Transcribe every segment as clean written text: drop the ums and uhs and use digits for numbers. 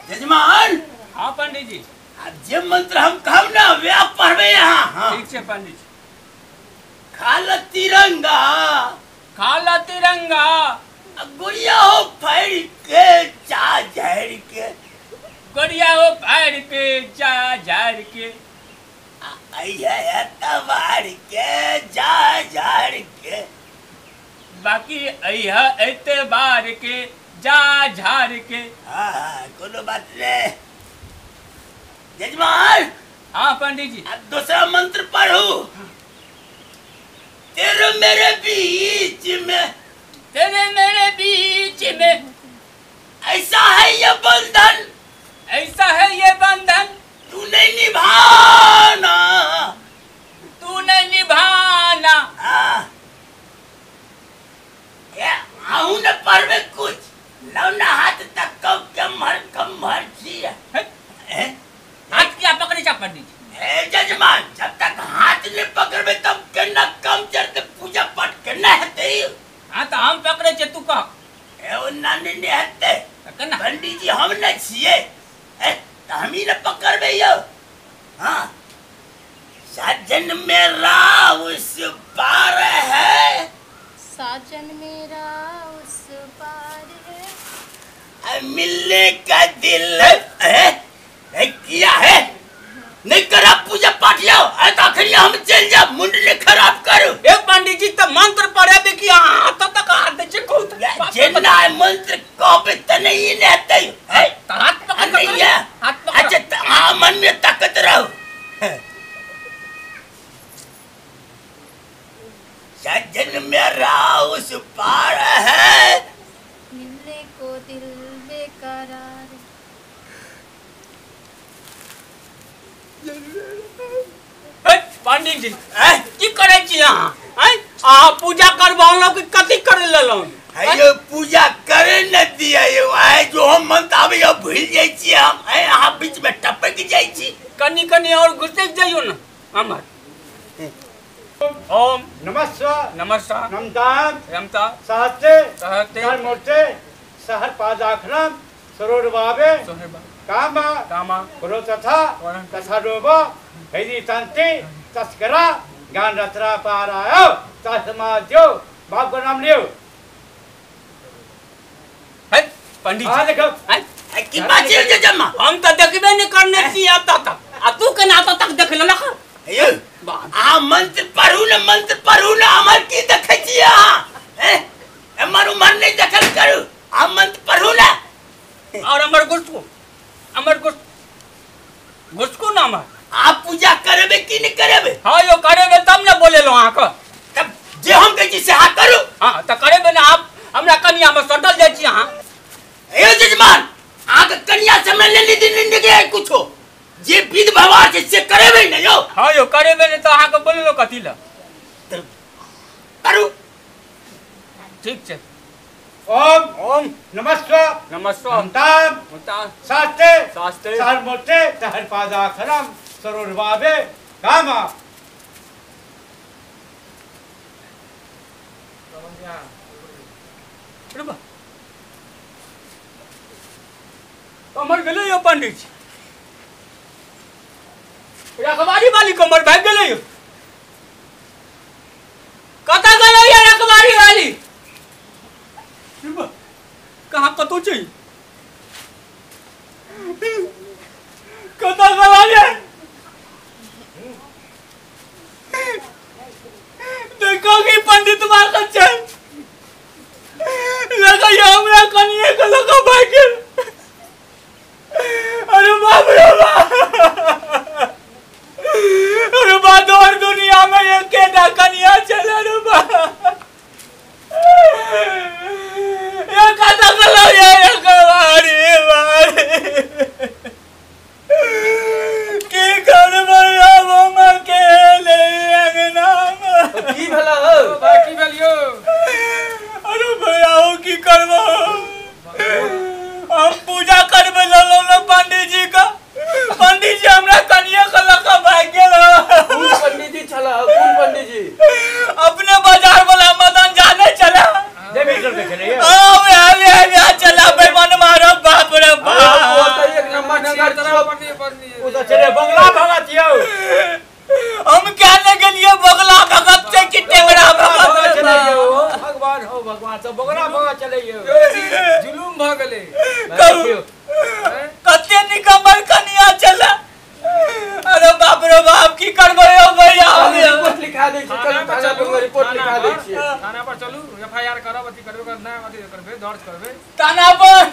यजमान। हाँ पंडित जी। अब जे मंत्र हम कहब ना वह पढ़बे यहाँ। हाँ। ठीक है पंडित जी। खाला तिरंगा, खाला तिरंगा, गुड़िया हो फाड़ के जा झाड़ के, गुड़िया हो फाड़ के जा झाड़ के, आइया तवाड़ के जा झाड़ के, बाकी अइहा एतबार के जा झाड़ के। हाँ हाँ कोनो बात नहीं यजमान। हाँ पंडित जी। अब दूसरा मंत्र पढ़ो। तेरे मेरे बीच में, तेरे मेरे बीच में, ऐसा है ये बंधन, ऐसा है ये बंधन, तूने निभाना, तूने निभाना। हाँ आहू न पढ़वे कुछ लौना हाथ तक कमर कमर जी हाथ क्या पकड़े जा पंडित जी? ए जजमान, जब तक हाथ नहीं पकड़बे तब के न कम चढ़ते पूजा पाठ के न हेतै। हाँ तो हम पकड़े छे तू कह। ए ओ नानी ने हेतै पंडित जी, हम न छिए ए त हम ही न पकड़बे यो। हाँ साजन मेरा उस पार है, साजन मेरा उस पार है, मिलने का दिल है, किया है नहीं करा पूजा पाठ आओ तो आखिर हम चल जा मुंड ने खराब करो। ए पंडित जी तो मंत्र पढ़े भी कि हाथ तक हाथ दे छे को जेना मंत्र कहबे त नहीं ने हेतै है हाथ पकड़ नहीं है। हाथ पकड़। अच्छा हां मन में ताकत रहो। सज्जन मेरा उस पार है, मिलने को दिल बेकरार। पंडित जी की करे छी अहाँ? अहाँ पूजा करबौलहुँ कि कथी करे लेलहुँ? यो पूजा करे न दिया यो, आइ जो हम मंत्र आबैया भूल जाइ छी हम, अहाँ बीच में टपक जाइ छी। कनी कनी और घुसक जइयो न हमर। ओम नमः शिवाय नमः शिवाय नमताम रमता सहस्ते सहस्ते कर्मूर्ते सहर पादाखरम सरोरभावे कामा कामा कुरो तथा तथा रूप हेदि तंति तस्करा ज्ञान रत्रा पारायो तस्माद्यो बाप को नाम लियो। है पंडित हां देखो की बात छै जमा, हम त देखबे नहीं करने छी अब तक, आ तू केना अब तक देख लेलक? यो आ मंत्र पढ़ू न, मंत्र पढ़ू न, हमर की देखै छी अहाँ? एमर उमर नहीं देखल करू, आ मंत्र पढ़ू न। और हमर घुसको, हमर घुस घुसको ना हमर। आप पूजा करबे कि नहीं करबे? हाँ यो करबे तब न बोलेलो अहाँ के। तब जे हम कहै छी से अहाँ करू। हाँ त करबे न, आप हमरा कनिया में सटल जाइ छी अहाँ। ए जजमान, अहाँ के कनिया से हमरा लेली दिन नहीं कुछो, जे विध व्यवहार छै से करबे न यो। हाँ यो करबे न त अहाँ के बोलेलो कथी ल? करू। ठीक छै। ओम ओम नमः शिवाय नमः शिवाय नमताम नमताम शास्त्रे शास्त्रे सर्वमूर्ते सहर पादाखरम सरोरभावे कामा। कमर गेलै यो पंडित जी, रखवारी वाली कमर भागि गेलै यो। कतऽ गेलै यो रखवारी वाली? कहाँ कतौ छै? कतऽ गेलै ये? देखो कि पंडित मारल छै, लगैया हमरा कनिए के लऽ कऽ भागि गेल। अरे बाप रे बाप, अरे बाप, और दुनिया में एकेटा कनिया छल। अरे बाप, ये कतऽ गेलौ ये रखवारी वाली? की करबै आब हम अकेले अंगना में? की भेल हौ भाई, की भेल यौ? अरे भैया हो की करबै, हम पूजा करबै लेलहुँ ने पंडित जी का, पंडित जी हमरा कनिया के लऽ कऽ भागि गेल। कोन पंडित जी छला? कोन पंडित जी? अपने बाजार वाला मदन झा नहि छला? देवी के छलै। हां, वएह वएह चला बेईमान मारो बाप रे बाप। ओ तऽ एक भेलै? कहू कते नीक हमर कनिया छलै। अरे बाप रे बाप, की करबै यौ भैया? हम रिपोर्ट लिखा दै छी, चलू थाना पर रिपोर्ट लिखा दै छियै। थाना पर चलू, एफआईआर करब, अथी करबै, ओकर नाम अथी करबै, दर्ज करबै थाना पर।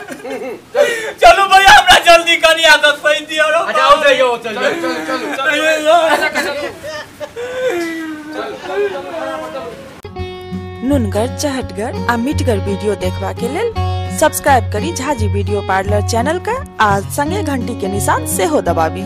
चलू भैया, हमरा जल्दी कनिया के खोजि दियौ। अच्छा आओ जाइयो, चल चलू चलू चलू। नुनगर, चहटगर आ मिठगर वीडियो देखबा के लेल सब्सक्राइब करी झाजी वीडियो पार्लर चैनल का आ संगे घंटी के निशान सेहो दबाबी।